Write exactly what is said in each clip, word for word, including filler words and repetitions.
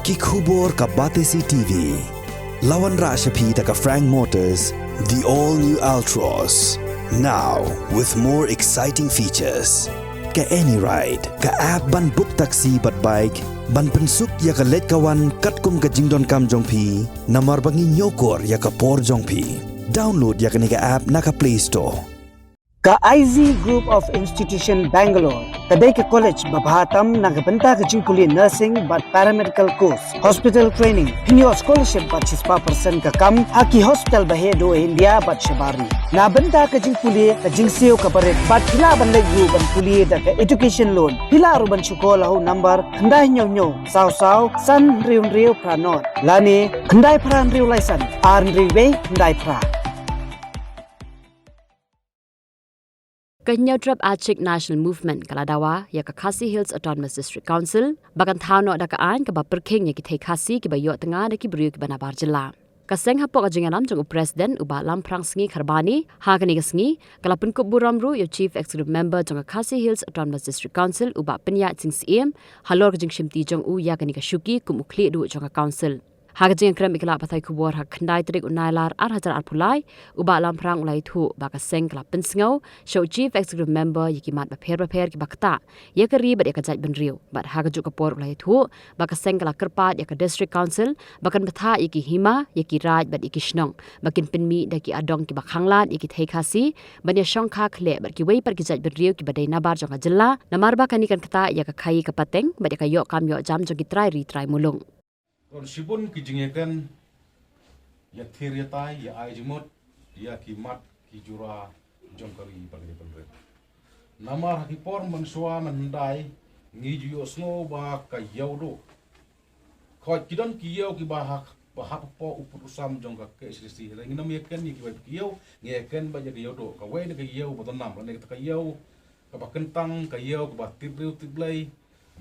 Ki khubor ka Batesi T V. La wanrah sha phi da ka Frank Motors, the all new Altroz. Now with more exciting features. Ka AnyRide, ka app ban book taxi bad bike, ban pynsuk ïa ka leit ka wan katkum ka jingdonkam jong phi, namar ba ngi ñiewkor ïa ka por jong phi. Download ïa kane ka app na ka Play Store. Ka I Z Group of Institution Bangalore ka dei ka college ba bha tam na ka bynta ka jingpule nursing bad paramedical course, hospital training, pynïoh scholarship bad shispah percent ka kam ha ki hospital ba heh duh India bad shabar ri. Na bynta ka jingpule ka jingsiew ka barit bad phi lah ban leit ruh ban pule da ka education loan. Phi lah ruh ban shu call ha u number khyndai hynñiew hynñiew saw saw san hynriew hynriew phra nod lane khyndai phra hynriew lai san ar hynriew wei khyndai phra. Ka Hynñiewtrep Achik National Movement ka la dawa ïa ka Khasi Hills Autonomous District Council ba kan thaw noh da ka aiñ kaba pyrkhing ïa ki thei Khasi kiba ïoh tnga da ki briew kiba nabar jylla. Ka seng hapoh ka jingïalam jong u President u Bah Lamphrang Sngi Kharbani ha kane ka sngi ka la pynkup burom ruh ïa u Chief Executive Member jong ka Khasi Hills Autonomous District Council u Bah Pynïaid Sing Syiem halor ka jingshimti jong u ïa kane ka shuki kum u khlieh duh jong ka Council. Ha ka jingïakren bad ki lad pathai khubor ha ka khyndai tarik u Nailar ar hajar arphew lai, u Bah Lamphrang u la ïathuh ba ka seng ka la pynsngew sha u Chief Executive Member ïa ki mat bapher bapher kiba ktah ïa ka ri bad ïa ka jaitbynriew. Bad ha kajuh ka por u la ïathuh ba ka seng ka la kyrpad ïa ka District Council ba kan bthah ïa ki hima, ïa ki raid bad ïa ki shnong ba kin pynmih da ki adong kiba khanglad ïa ki thei Khasi ban ïashongkha khleh bad kiwei pat ki jaitbynriew kiba dei nabar jong ka jylla, namar ba kane kan ktah ïa ka khaïi ka pateng bad ïa ka ïoh kam ïoh jam jong ki trai ri trai muluk. Don shibun ki jingïakren, ïa thir ïa tai, ïa ai jingmut ïa ki mat ki jura jong ka ri bad ka jaitbynriew. Namar ha ki por mynshuwa mynhyndai ngi ju ïohsngew ba ka Ïewduh. Khot ki don ki ïew kiba ha, ba hapoh u pud u sam jong ka K H A D C. Ngi nym ïakren ïa kiwei pat ki ïew, ngi ïakren ba ïa ka Ïewduh, kawei na ka ïew ba don nam, lane kata ka ïew kaba kyntang, ka ïew kaba tip briew tip Blei.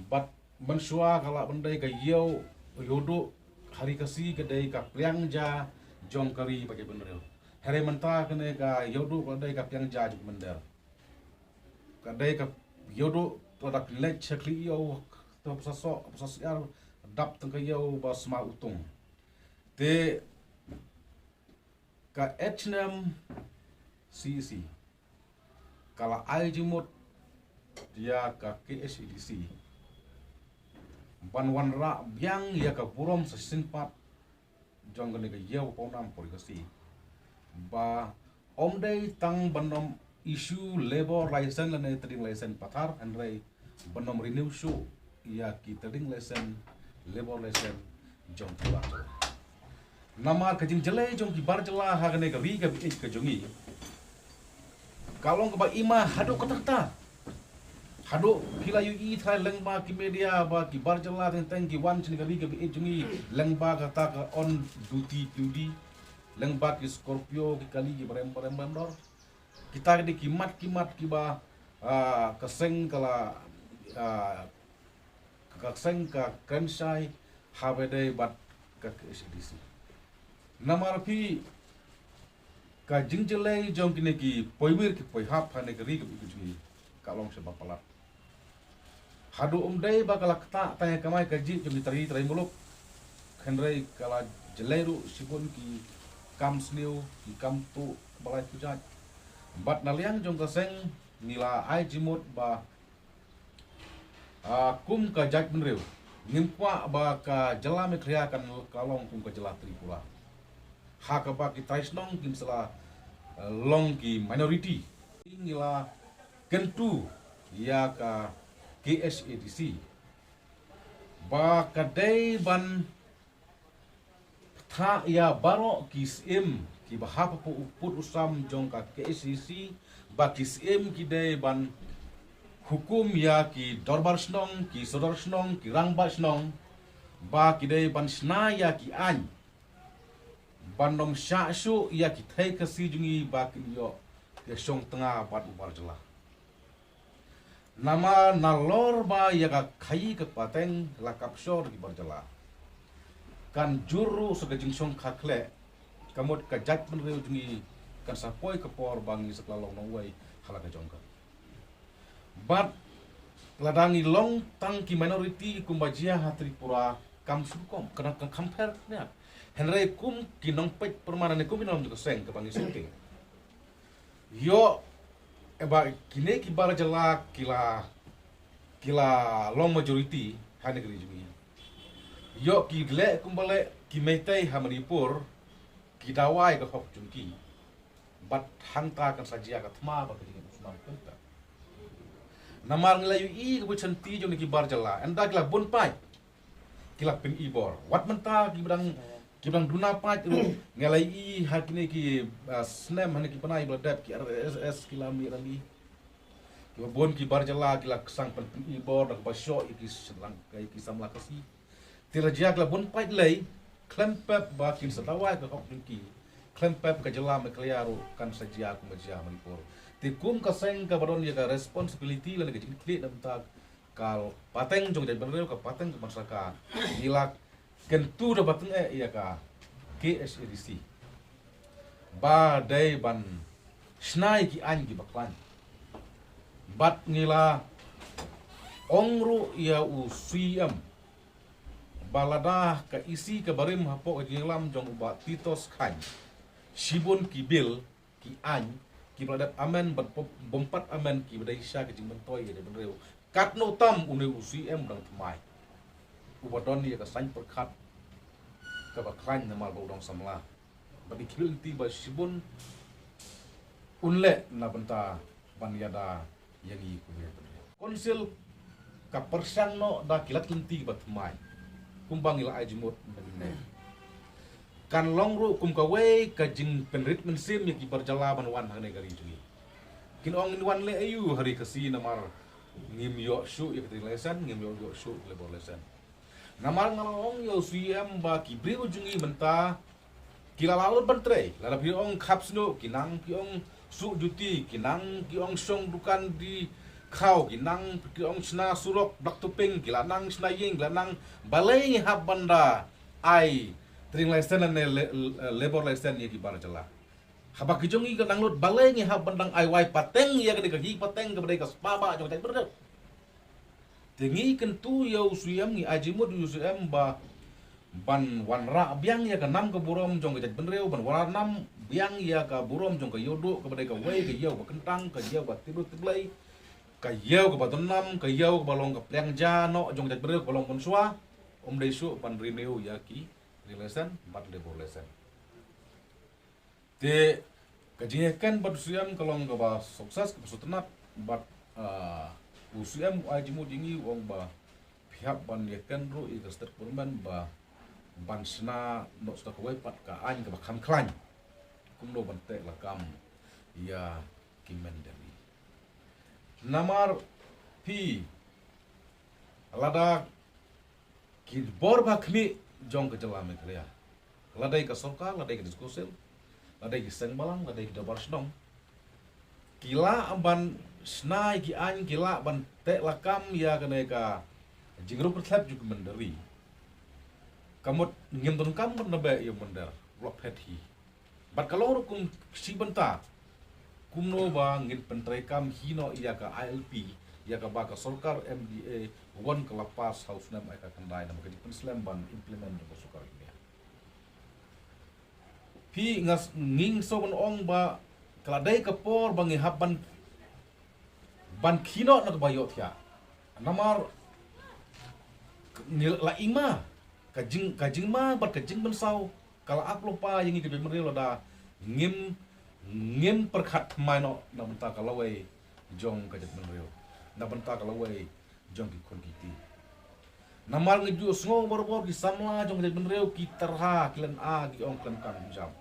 Bad mynshuwa ka lah ban dei ka ïew, Ïewduh ha ri Khasi ka dei ka pliang ja jong ka ri bad ka jaitbynriew. Hynrei mynta kane ka Ïewduh ka dei ka pliang ja jong ka mynder. Ka dei ka Ïewduh, to da pynleit sha khlieh ïew, to pynsasoh, pynsasoh ïar, dap tang ka ïew ba sma utung. Te ka H N M C E C ka la ai jingmut ïa ka K H A D C ban wanrah biang ïa ka burom sa shisien pat jong kane ka ïew pawnam pori Khasi. Ba ym dei tang ban ym issue labour license lane trading license pathar, hynrei ban ym renew shuh ïa ki trading license, labour license jong ki bar jylla. Namar ka jingjlei jong ki bar jylla ha kane ka ri kaba ïeit ka jong ngi ka long kaba ima haduh katta katta. Haduh phi la ïohi trai lyngba ki media ba ki bar jylla teng teng ki wan sha kane ka ri kaba ïeit jong ngi lyngba kata ka on duty P U D, lyngba ki Scorpio, ki kali, ki barem barem barem dor. Kita ki dei ki mat ki mat kiba, ah, ka seng ka la, ah, ka seng ka kren shai haba ïadei bad ka K H A D C. Namar phi ka jingjlei jong kine ki poiwir ki poihap ha kane ka ri kaba ïeit ka jong ngi ka long shaba palat. Haduh ym dei ba ka la ktah tang ïa ka kamai kajih jong ki trai ri trai muluk, hynrei ka la jlei ruh shibun ki kam sniew, ki kam tuh ba lai pujat. Bad na liang jong ka seng ngi la ai jingmut ba, ah, kum ka jaitbynriew ngim kwah ba ka jylla Meghalaya kan ka long kum ka jylla Tripura, ha kaba ki trai shnong kim sa la, eh, long ki minority. Ngi la kyntu ïa ka K H A D C ba ka dei ban bthah ïa baroh ki syiem kiba hapoh u pud u sam jong ka K H A D C, ba ki syiem ki dei ban hukum ïa ki dorbar shnong, ki sordar shnong, ki rangbah shnong, ba ki dei ban shna ïa ki aiñ ban ym shah shuh ïa ki thei Khasi jong ngi ba kin ïoh ïashong tnga bad u bar jylla. Namar nalor ba ïa ka khaïi ka pateng la capture da ki bar jylla, kan jur ruh sa ka jingshongkha khleh, ka mut ka jaitbynriew jong ngi kan sa poi ka por ba ngi sa kylla long nongwei ha la ka jong ka. Bad lada ngi long tang ki minority kumba jia ha Tripura, kam shu kum, kane kam pher ne. Hynrei kum ki nongpeit pyrman ne kum ki nongpeit ka seng kaba ngi sngewthuh. Ïoh, eba kine ki bar jylla ki la, ki la long majority ha ne ka ri jong ngi. Ïoh ki leh kumba leh ki Meitei ha Manipur, ki dawa ïa ka hok jong ki. Bad hangta kan sa jia ka thma bad ka jingïaid u snem kumta. Namar ngi la ïohi ka bun shanti jong ne ki bar jylla. Ynda ki la bun paid, ki la pyni bor. Wat mynta kiba dang, kiba dang duna paid ruh, ngi la ïohi ha kine ki, ah, snem ha ne ki bnai ba la dep, ki R S S ki la mih rally. Kiba bun ki bar jylla ki la sdang pyni bor da kaba shoh ïa ki samla, ïa ki samla Khasi. Te la jia ki la bun paid lei, khlem pep ba kin sa dawa ïa ka hok jong ki, khlem pep ka jylla Meghalaya ruh kan sa jia kumba jia Manipur. Te kum ka seng kaba don ïa ka responsibility lane ka jingkitkhlieh na bynta ka pateng jong ka jaitbynriew, ka pateng ka ban sorkar, ngi la kyntu da ba tyngeh ïa ka K H A D C ba dei ban shna ïa ki aiñ kiba khlaiñ. Bad ngi la ong ruh ïa u C M ba lada ka E C kaba rim hapoh ka jingïalam jong u Bah Titos Chyne, shibun ki bill, ki aiñ kiba la dep amend bad bym pat amend kiba dei sha ka jingmyntoi ïa ka jaitbynriew. Katno tam une u C M dang thymmai uba don ïa ka saiñ pyrkhat kaba khlaiñ namar ba u dang samla. Bad ngi khmih lynti ba shibun un leh na bynta ban ïada ïa ngi kum ki jaitbynriew. Council ka pyrshang noh da ki lad lynti kiba thymmai kumba ngi la ai jingmut mynne. Kan long ruh kum kawei ka jingpynrit mynsiem ïa ki bar jylla ban wan hangne ka ri jong ngi. Kin ong ngin wan leh aïu ha ri Khasi namar ngim ïoh shuh ïa ka trading license, ngim ïoh, ïoh shuh ïa ka labour license. Namar nga la ong ïa u C M ba ki briew jong ngi mynta ki la lah lut ban trei, lada phi ong khap snoh ki nang, phi ong suk juti ki nang, phi ong shong dukan di khaw ki nang, phi ong shna surok, block topping ki la nang, shna ïing ki la nang. Balei ngi hap ban da ai trading license ne le-, le-, labour license ïa ki bar jylla? Haba ki jong ngi ka nang lut, balei ngi hap ban dang ai wai pateng ïa kane ka hi pateng kaba dei ka spah bah jong ka jaitbynriew? Te ngi kyntu ïa u C M, ngi ai jingmut ïa u C M ba ban wanrah biang ïa ka nam ka burom jong ka jaitbynriew, ban wanrah nam biang ïa ka burom jong ka Ïewduh kaba dei kawei ka ïew ba kyntang, ka ïew ba tip lut tip lei, ka ïew kaba don nam, ka ïew kaba long ka pliang ja noh jong ka jaitbynriew kaba long mynshuwa. Ym dei shuh ban renew ïa ki trading license bad labour license. Te ka jingïaken bad u C M ka long kaba success, kaba sngewtynnat bad, ah, u C M u ai jingmut ïa ngi, u ong ba phi hap ban ïaken ruh ïa ka state government ba ban shna noh shuh kawei pat ka aiñ kaba kham khlaiñ kumno ban teh lakam ïa ki mynder ri. Namar phi, lada ki bor ba khmih jong ka jylla Meghalaya, la dei ka sorkar, la dei ka District Council, la dei ki seng balang, la dei ki dorbar shnong, ki lah ban shna ïa ki aiñ, ki lah ban teh lakam ïa kane ka jingrup pyrthlep jong ki mynder ri. Ka mut ngim donkam ban da beh ïa u mynder, u la phet hi. Bad ka long ruh kum shi bynta kumno ba ngin pyntreikam hi noh ïa ka I L P, ïa kaba ka sorkar M D A won ka la pass ha u snem ar hajar khyndai, namar ka jingpynslem ban implement jong ka sorkar India. Phi, nga s-, ngi sngewbha ban ong ba ka la dei ka por ba ngi hap ban, ban khie noh na kaba ïohthiah. Namar ngi la ïma ka jing, ka jingma bad ka jingpynsaw ka la ap lypa ïa ngi ka jaitbynriew lada ngim, ngim pyrkhat thymmai noh na bynta ka lawei jong ka jaitbynriew, na bynta ka lawei jong ki khun ki kti. Namar ngi ju sngew barabor ki samla jong ka jaitbynriew ki tyrha, ki lynga, ki ong khlem kam jam.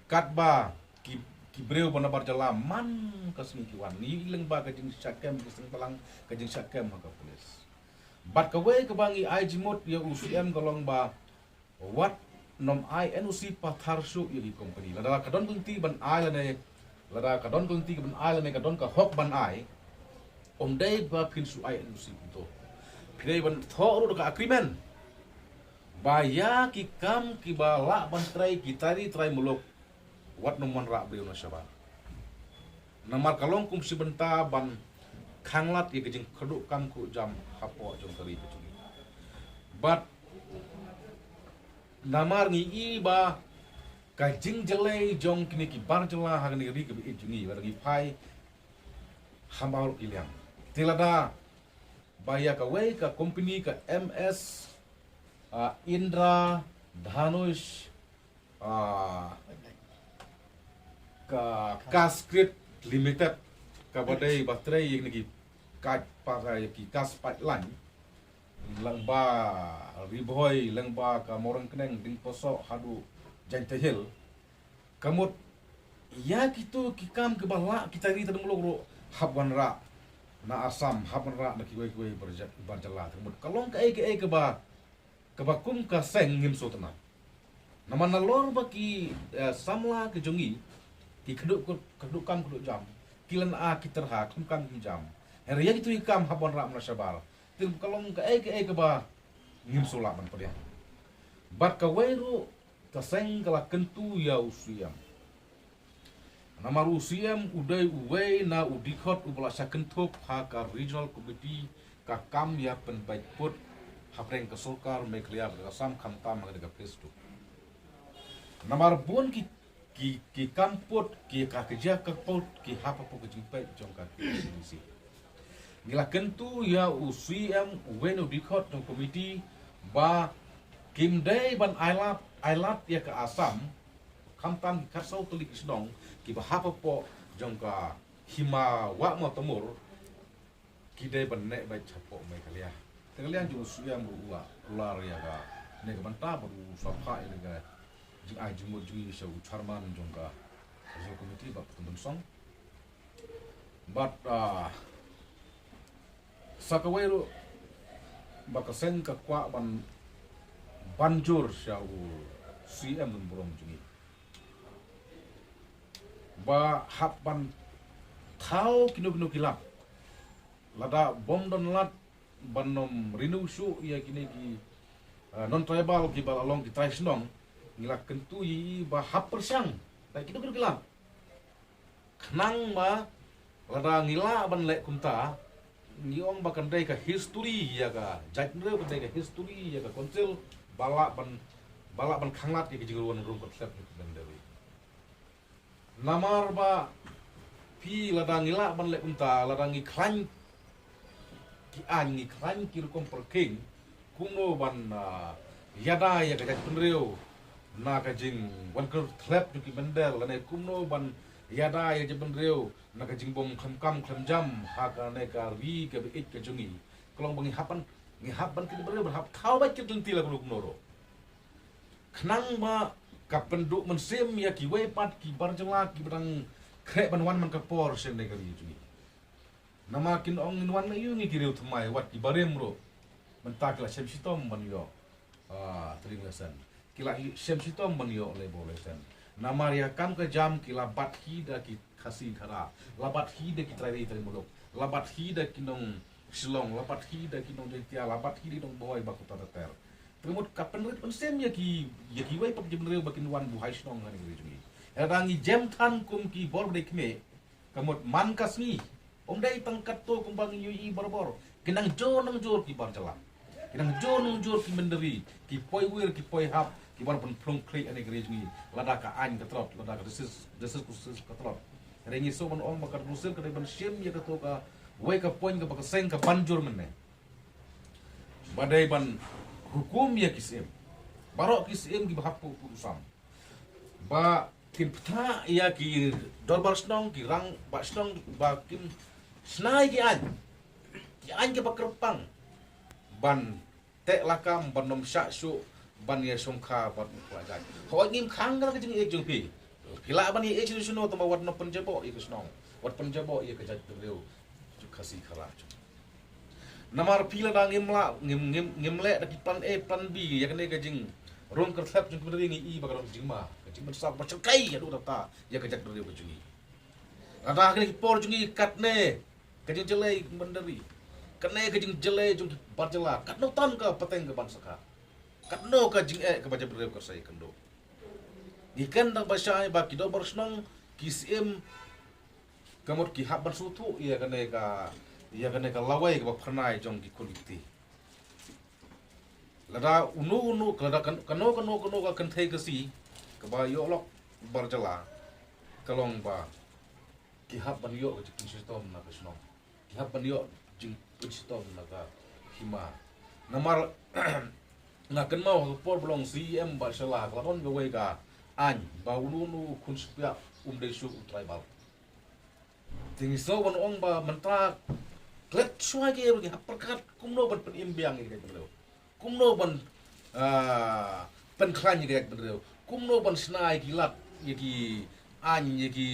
Katba ki, ki briew ba na bar jylla man ka sngi ki wan. Ngi ïohi lyngba ka jingshah kem ki seng balang, ka jingshah kem ha ka police. Bad kawei kaba ngi ai jingmut ïa u C M ka long ba wat nym ai N O C pathar shuh ïa ki company. Lada ka don ka lynti ban ai lane, lada ka don ka lynti ban ai lane ka don ka hok ban ai, ym dei ba phin shu ai N O C kumto. Phi dei ban thoh ruh da ka agreement ba ïa ki kam kiba lah ban trei ki trai ri trai muluk, wat nym wanrah briew na shabar. Namar ka long kum shi bynta ban khanglad ïa ka jingkyrduh kam kyrduh jam hapoh jong ka ri ka jong ngi. Bad Namar ngi i ba ka jingjlei jong kine ki bar jylla ha kane ka ri kaba ïeit jong ngi, ba ngi phai ha baroh ki liang. Te lada ba ïa kawei ka company ka M S, ah, Indra Dhanush, ah, ka Gas Grid Limited, kaba dei ba trei ïa kine ki gas pa, ki gas pipeline lyngba Ri Bhoi, lyngba ka Mawryngkneng, Dingpasoh haduh Jaintia Hills. Ka mut ïa kito ki kam kiba lah kita ri ta dang muluk ruh hap wanrah na Assam, hap wanrah na kiwei kiwei bar jylla. Ka mut ka long kaei kaei kaba, kaba kum ka seng ngim sngewtynnat. Namar nalor ba ki, eh, samla ki jong ngi, ki kdup, kdup kam kdup jam, ki leh na ki tyrha kdup kam kdup jam. Hynrei ïa kito ki kam hap wanrah na shabar. Te ka long kaei kaei kaba ngim sngewlah ban pdiang. Bad kawei ruh ka seng ka la kyntu ïa u C M. Namar u C M u dei uwei na u dkhot uba la shah kynthup ha ka Regional Committee ka kam ïa pynbeit pud hapdeng ka sorkar Meghalaya bad ka Assam khamtam ha ka phase two. Namar bun ki, ki, ki kam pud ki ka, ka jia ka pud ki hap hapoh ka jingpeit jong ka K H A D C. Ngi la kyntu ïa u C M, uwei na u dkhot jong committee ba kim dei ban ailad, ailad ïa ka Assam, khamtam ki khatsaw tylli ki shnong kiba hap hapoh jong ka Hima Wah Mawtamur, ki dei ban neh beit shapoh Meghalaya. Te ka liang jong u C M ruh u la kular ïa kane ka bynta bad u sa phah ïa ka jingai jingmut jong ngi sha u chairman jong ka Regional Committee Bah Pateng Tynsong. Bad, ah, sa kawei ruh ba ka seng ka kwah ban banjur sha u C M Nongburom jong ngi ba hap ban thaw kino kino ki lad. Lada bym don lad ban ym renew shuh ïa kine ki, ah, non-tribal kiba la long ki trai shnong, ngi la kyntu ïa i ba hap pyrshang da kino kino ki lad. Khnang ba lada ngi lah ban leh kumta, ngi ong ba kan dei ka history ïa ka jaitbynriew, kan dei ka history ïa ka council, ba lah ban, ba lah ban khanglad ïa ka jingrung kyrthlep jong ki Bynderri. Namar ba phi, lada ngi lah ban leh kumta, lada ngi khlaiñ ki aiñ, ngi khlaiñ ki rukom pyrkhing, kumno ban, ah, ïada ïa ka jaitbynriew na ka jingwan kyrthlep jong ki Mynder, lane kumno ban ïada ïa ka jaitbynriew na ka jingbym khlem kam khlem jam ha kane ka ri kaba ïeit ka jong ngi. Ka long ba ngi hap ban, ngi hap ban, ki jaitbynriew ban hap thaw beit ki lynti la kumno kumno ruh. Khnang ba ka pynduh mynsiem ïa kiwei pat ki bar jylla kiba dang khreh ban wan man ka por sha kane ka ri jong ngi. Namar kin ong ngin wan na ïu ngi ki riew thymmai, wat ki barim ruh mynta ki la shem shitom ban ïoh, ah, trading license. Ki la shem shitom ban ïoh labour license. Namar ïa kam ka jam ki la bat hi da ki Khasi Khara, la bat hi da ki trai ri trai muluk, la bat hi da ki nong Shillong, la bat hi da ki nong Jaintia, la bat hi da ki nong Bhoi ba khuta da ter. Te ka mut ka pynrit mynsiem ïa ki, ïa kiwei pat ki bynriew ba kin wan buhai shnong ha kane ka ri jong ngi. Lada ngi jem than kum ki bor ba dei khmih, ka mut man ka sngi, ym dei tang katto kumba ngi ïohi barabor. Ki nang jur nang jur ki bar jylla, ki nang jur nang jur ki Mynder ri, ki poi wir ki poi hap, ki wan pynphlung khlieh ha kane ka ri jong ngi. Lada ka aiñ ka tlot, lada ka justice, justice ka tlot. Hynrei ngi sngewbha ban ong ba ka council ka dei ban shim ïa kato kawei ka point kaba ka seng ka ban jur mynne, ba dei ban hukum ïa ki syiem. Baroh ki syiem kiba hap pud u sam, ba kin pynthah ïa ki dorbar shnong, ki rangbah shnong, ba kin shna ïa ki aiñ, ki aiñ kiba kyrpang ban teh lakam, ban ym shah shuh ban ïa shongkha bad u khlajai. Hooid, ngim khang ka jingïeit jong phi. Phi lah ban ïeit shano shano, tangba wat nym pynjaboh ïa ka shnong, wat pynjaboh ïa ka jaitbynriew jong Khasi Khara jong. Namar phi, lada ngim lah, ngim, ngim, ngim leh da ki plan A, plan B ïa kane ka jingrung kyrthlep jong ki Mynder ri, ngi i ba ka don ka jingma, ka jingmynsaw ba shyrkhei haduh katta ïa ka jaitbynriew ka jong ngi. Lada ha kine ki por jong ngi katne ka jingjlei Mynder ri, katne ka jingjlei jong ki bar jylla, katno tam ka pateng ka ban sakha, katno ka jingeh kaba jaitbynriew ka sa ïakynduh. Ngi kren tang ba shai ba ki dorbar shnong, ki syiem, ka mut ki hap ban sngewthuh ïa kane ka, ïa kane ka lawei kaba phyrnai jong ki khun ki kti. Lada uno uno, lada kan-, kano kano kano ka kynthei Khasi kaba ïoh lok bar jylla, ka long ba ki hap ban ïoh ka jingpynshitom na ka shnong, ki hap ban ïoh jingpynshitom na ka hima. Namar nga kynmaw ha ka por ba long C E M Bah Shylla, ka la don kawei ka aiñ ba uno uno u khun shynrang um dei shuh u tribal. Te ngi sngew ban ong ba mynta klet shuwa ki, ki hap pyrkhat kumno ban pynim biang ïa ki, kumno ban, ah, pynkhlaiñ ïa ki, kumno ban shna ïa ki lad, ïa ki aiñ, ïa ki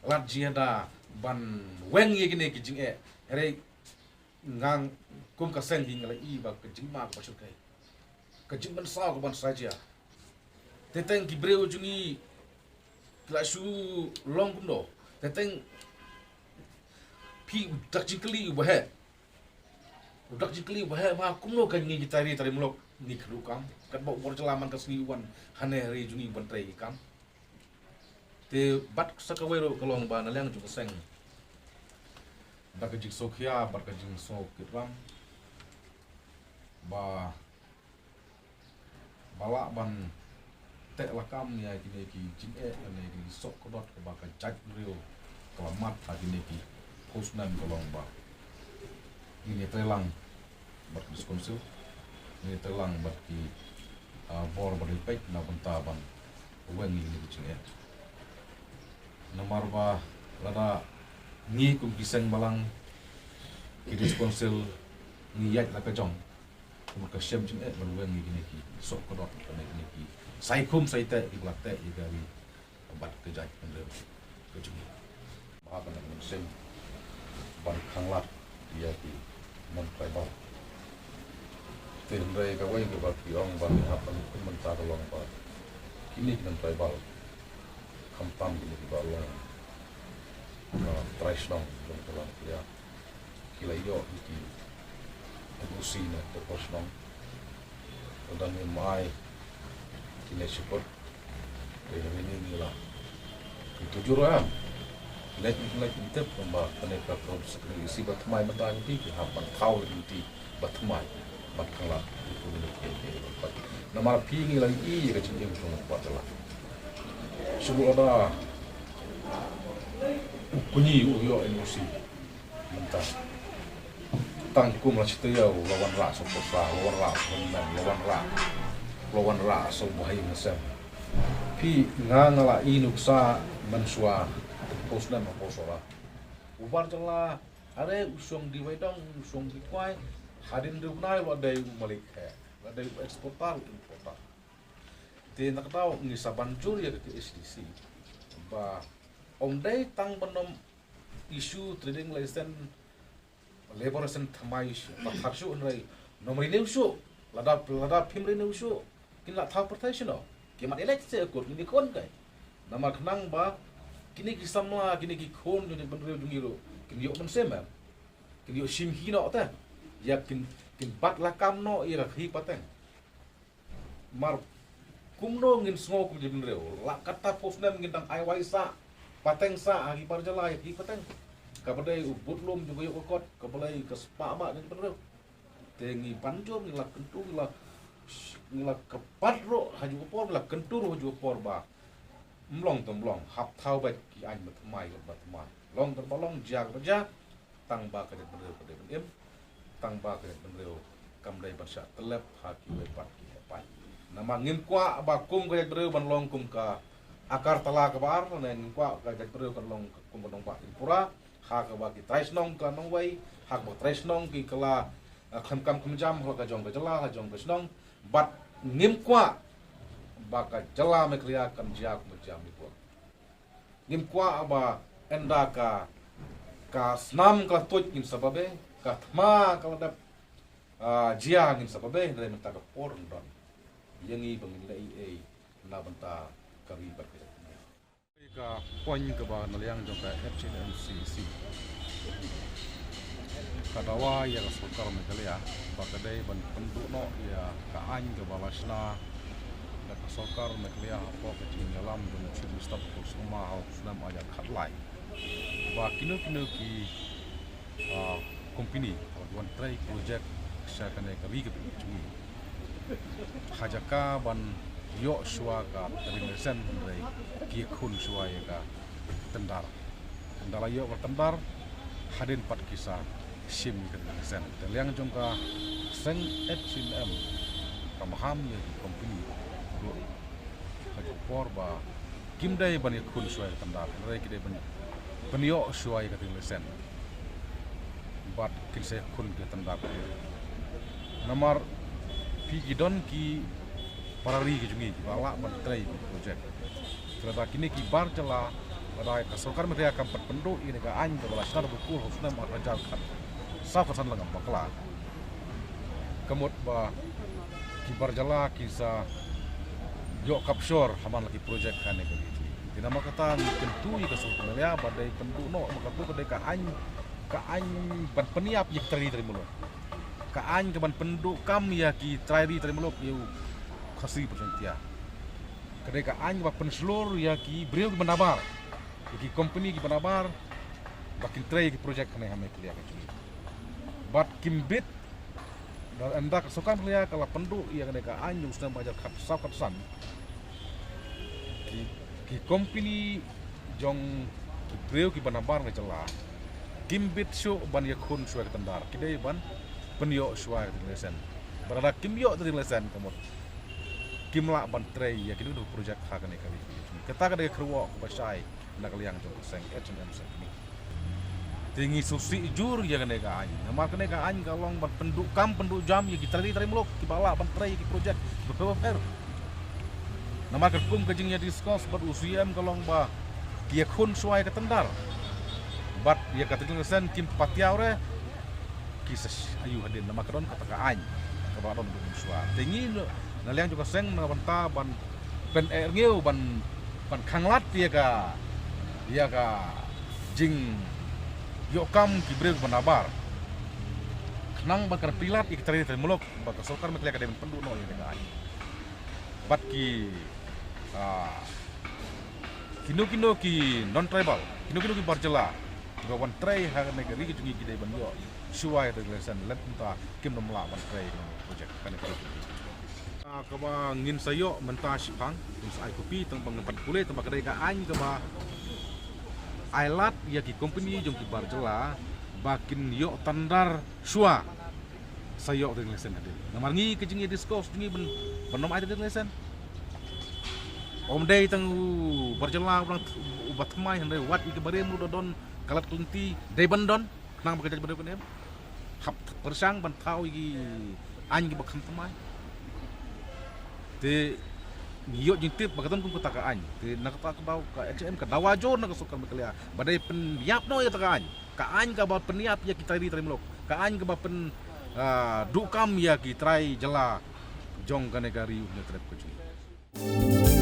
lad jingïada ban weng ïa kine ki jingeh. Hynrei nga kum ka seng hi nga la ïohi ba ka jingma kaba shyrkhei, ka jingmynsaw kaban sa jia. Te teng ki briew jong ngi ki la shu long kumno? Te teng phi u dak jingkylli uba heh, u dak jingkylli uba heh, ma kumno ka ngi ki tari tari muluk ngi khadduh kam, katba u bor jylla man ka sngi u wan hangne ha ri jong ngi ban trei kam. Te bad sa kawei ruh ka long ba na liang jong ka seng, bad ka jingsngewkhia, bad ka jingsngewkitram, ba ba lah ban teh lakam ïa kine ki jingeh lane ki soh kdot kaba ka jaitbynriew ka la mad ha kine ki phew snem ka long ba ngin ïatreilang bad ki District Council, ngin ïatreilang bad ki, ah, bor ba ri peit na bynta ban weng ïa kine ki jingeh. Namar ba lada ngi kum ki seng balang, ki District Council, ngi ïaid la ka jong, kumta ka shem jingeh ban weng ïa kine ki soh kdot, kine ki sai khum sai teh kiba la teh ïa ka ri bad ka jaitbynriew ka jong ngi. Ba ka nang mynsiem ban khanglad ïa ki non-tribal. Te hynrei kawei kaba ki ong ba ngi hap ban kum mynta ka long ba kine ki non-tribal, khamtam kine kiba long, ah, trai shnong jong ka Long Khlieh, ki la ïoh ïa ki N O C na ka por shnong. Lada ngim ai kine shipor, te hynrei ngi la, ki tu jur em. Leit, leit, tip kumba kane ka por sa kane isi ba thymmai mynta ngi, ki hap ban thaw leit ngi ba thymmai ban khanglad. Namar phi ngi la ïohi ïa ka jingim jong u Bah Jala. Shu lada u kñi u ïoh N O C mynta, tang kum la shi taïew la wanrah sha u pyrsa, la wanrah sha u hynmen, la wanrah, la wanrah sha u bahai hasem. Phi, nga nga la ïohi nuksa mynshuwa, phew snem ha phew snem. U Bah Jala, are u shong die weidong, u shong die kwai, hadien riew bnai la dei u malik khe, la dei u exporter, u importer. Te na kata ngi sa ban jur ïa ka K H A D C ba ym dei tang ban ym issue trading license, labour license thymmai shuh, pathar shuh, hynrei nym renew shuh. Lada, lada phim renew shuh, kin lah thaw pyrthei shano? Ki mat elect se kut, ngin ïakhun kai. Namar khnang ba kine ki samla, kine ki khun jong jaitbynriew jong ngi ruh kin ïoh mynsiem, em, kin ïoh shim hi noh te, ïa kin, kin bat lakam noh ïa ka hi pateng. Mar kumno ngin sngew kum jaitbynriew, la katta phew snem ngin dang ai wai sah, pateng sah ha ki bar jylla ïa ki pateng. Kaba dei u bud lum jong ka ïoh ka kot, kaba dei ka spah ba jaitbynriew. Te ngi ban jur, ngi la kyntu, ngi la, ngi la kyrpad ruh ha ju ka por, ngi la kyntu ruh ha ju ka por ba ym long te ym long, hap thaw beit ki aiñ ba thymmai, ba thymmai. Long te ba long, jia ba jia. Tang ba ka jaitbynriew ka dei ban im, tang ba ka jaitbynriew kam dei ban shah tyllep ha kiwei pat ki heh paid. Namar ngim kwah ba kum ka jaitbynriew ban long kum ka Agartala kaba ar, ne ngim kwah ka jaitbynriew kan long kum ka nongbah Tripura, ha kaba ki trai shnong ka nongwei, ha kaba trai shnong ki kylla, eh, khlem kam khlem jam, ha ka jong ka jylla, ha jong ka shnong, bad ngim kwah ba ka jylla Meghalaya kan jia kum ka jia Manipur. Ngim kwah ba ynda ka, ka snam ka la tuid ngin sa babe, ka thma ka la dep, ah, jia ngin sa babe, hynrei mynta ka por ym don ïa ngi ba ngin leh ei ei na bynta ka ri bad ka jaitbynriew. Ka point kaba na liang jong ka H L M C C ka dawa ïa ka sorkar Meghalaya ba ka dei ban pynduh noh ïa ka aiñ kaba la shna da ka sorkar Meghalaya hapoh ka jingïalam jong u Chief Minister Prestone Tynsong Hynñiewtrep ha u snem ar hajar khatlai, ba kino kino ki, ah, company ba wan trei project sha kane ka ri ka pyrthei jong ngi, Ha jaka ban ïoh shuwa ka trading license, hynrei ki khun shuwa ïa ka tender. Hynda la ïoh ka tender, hadien pat ki sa shim ïa ka trading license. Te liang jong ka seng H and M ka maham ïa ki company ruh ha ka por ba kim dei ban ïakhun shuwa ïa ka tender, hynrei ki dei ban pynïoh shuwa ïa ka trading license. Bad kin sa ïakhun ïa ka tender. Namar phi, ki don ki para ri ki jong ngi kiba lah ban trei ïa ki project. Te lada kine ki bar jylla, lada ka sorkar Meghalaya kam pat pynduh ïa kane ka aiñ kaba la shna da bukul ha u snem ar hajar khatsaw khatsan, la ngam bakla, ka mut ba ki bar jylla kin sa ïoh kapshor ha man la ki project kane ka ri. Te namar kata ngi kyntu ïa ka sorkar Meghalaya ba dei pynduh noh, namar kata ka dei ka aiñ, ka aiñ ban pynïap ïa ki trai ri trai muluk, ka aiñ ka ban pynduh kam ïa ki trai ri trai muluk, ïa u Khasi Parshain Tia. Ka dei ka aiñ kaba pynshlur ïa ki briew kiba nabar, ïa ki company kiba nabar ba kin trei ïa ki project hangne ha Meghalaya ka jong ngi. Bad kim bit, da ynda ka sorkar Meghalaya ka la pynduh ïa kane ka aiñ u snem ar hajar khatsaw khatsan, ki, ki company jong ki briew kiba nabar na jylla kim bit shuh ban ïakhun shuwa ïa ka tender, ki dei ban pynïoh shuwa ïa ka trading license. Bad lada kim ïoh trading license, ka mut kim lah ban trei ïa kino kino project ha kane ka ri. Kata ka dei ka kyrwoh kaba shai na ka liang jong ka seng H and M seng kane. Te ngi sngewsih jur ïa kane ka aiñ, namar kane ka aiñ ka long ban pynduh kam pynduh jam ïa ki trai ri trai muluk kiba lah ban trei ïa ki project bapher bapher. Namar katkum ka jingïa discuss bad u C M ka long ba ki ïakhun shuwa ïa ka tender bad ïa ka trading license kim pat ïoh re, ki sa sh-, ïoh hadien, namar ka don kata ka aiñ kaba la don bad shuwa. Te ngi na, na liang jong ka seng na bynta ban pyneh rngiew, ban, ban khanglad ïa ka, ïa ka jingïoh kam ki briew kiba nabar, khnang ban kyrpad ïa ki trai ri trai muluk ba ka sorkar Meghalaya ka dei ban pynduh noh ïa ka aiñ. Bad ki, ah, kino kino ki non tribal, kino kino ki bar jylla kiba wan trei ha kane ka ri ka jong ngi, ki dei ban ïoh shuwa ïa ka trading license, lymda kim nym lah ban trei ïa kane ka project, kane ka ri ka jong ngi. Ah, kaba ngin sa ïoh mynta shiphang, ngin sa ai copy, tang ba ngin pan pule, tang ba ka dei ka aiñ kaba ai lad ïa ki company jong ki bar jylla ba kin ïoh tender shuwa, sa ïoh trading license hadien. Namar ngi ka jingïa discuss jong ngi ban, ban nym ai trading license. Ym dei tang u bar jylla uba thymmai, hynrei wat ïa ki barim ruh da don ka lad ka lynti, dei ban don, khnang ba ka jaitbynriew kan im. Hap pyrshang ban thaw ïa ki aiñ kiba kham thymmai. Te ngi ïoh jingtip ba ka don kum kata ka aiñ. Te na kata ka daw ka H and M ka dawa jur na ka sorkar Meghalaya ba dei pynïap noh ïa kata ka aiñ. Ka aiñ kaba pynïap ïa ki trai ri trai muluk, ka aiñ kaba pyn, ah, duh kam ïa ki trai jylla jong kane ka ri u Hynñiewtrep ka jong ngi.